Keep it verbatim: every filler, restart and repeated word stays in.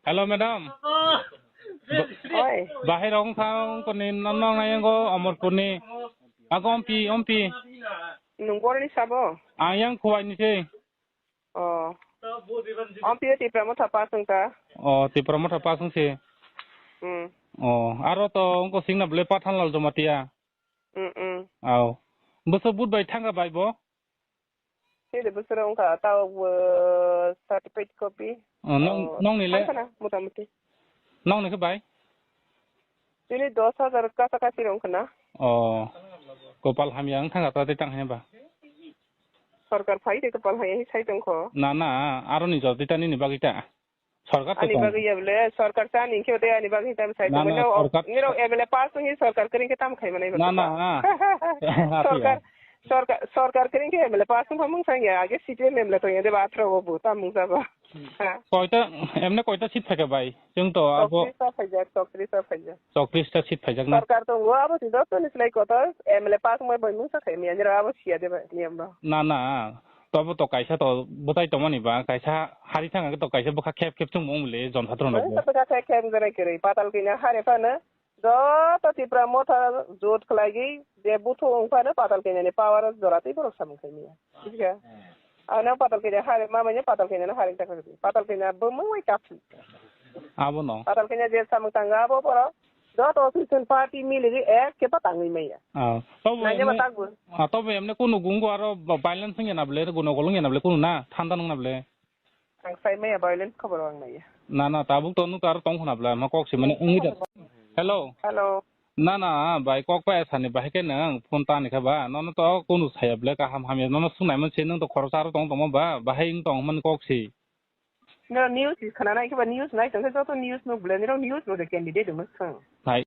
Hello, madam. Oi. Bahai rong thang koni nonong na yango Amarpur ni. Ako ompi, ompi. Nung borni sabo? Ang yang Khowai ni se. Oh. Ompi Tipra Motha pass wngkha. Oh, Tipra Motha pass wngse. Hmm. Oh, aro to wngko singna bwle Pathanlal Jamatia. Hmm, hmm. Au. Bwswk but bai thangkha bai bo? Sini bwswk wngkha, tao bo certificate copy. Oh, nong, oh, nong ni le? Thangkha na, motamuti. Nong ni khe bai? Sini dos hajar kasa kasi wngkha na. Oh. Kopal hamya wng thangkha to tei tang hwnba. Sorkar phai tei kopal hamya hi sai tongkho. Na, na, aro ni jotita nini bagwi ta. Sorkar to Ani tong. Bagwi ya bole, sorkar sa ni khe tei ani bagwi tam sai Na, tongmani na, rok, sorkar ni rok M L A pass wngwi sorkar kering khe tam khai manai Na, na, na. Sorkar, sorkar, sorkar kering khe M L A pass wngkha mung sangya, age C P M M L A tongya de ba athro bo tam mung sabo. Ha. Koita, emne koita seat phaikha bai? Chwng to abo Choktrish ta phaijak, choktrish ta phaijak. Choktrish ta seat phaijak na? Sorkar tongo, abo si joto ni slai kotor, M L A pass wngmani bai mung sa khai miya, nira abo siya de bai, niyam no. Na, na, tobo to kaisa to bwtai tongmani ba, kaisa hari thang to kaisa bwkha khep khep chwng mung le jon satro no. Bwkha khep khep jora kiri, patal kina hare phano, joto Tipra Motha jot khlaigwi, je buthu wng phano patal kina ni power jora tei borok samung khai miya. Bujiya? Ano patal kina hare, mamanya patal kina no hare ta khlaigwi. Patal kina bumung wai kaphi. Abo no. Patal kanya je samung tanga abo borok. Joto opposition party miligwi ek khe patangwi maya. Ah, tobo Nanya emne, matangbo. Ah, tobo emne kunu gungo aro ba-, violence wngya na ble, gunogol wngya na ble kunu na, thanda wngna ble. Ang sai maya violence khobor ang maya. Na, na, tabuk to nuk aro tong khna ble, ma kok si mane wngwi da. Hello. Hello. Na, na, bai kok pai sani bahai khe nang phone tani kha ba, nono to kunu saya ble kaham hamya, nono sungnai man se nang to khoroksa aro tong tongma ba, bahai wng tong man kok si. Niro news is khana nai khe ba news nai tong khe joto news nuk ble niro news bo de candidate wng swng. Hai.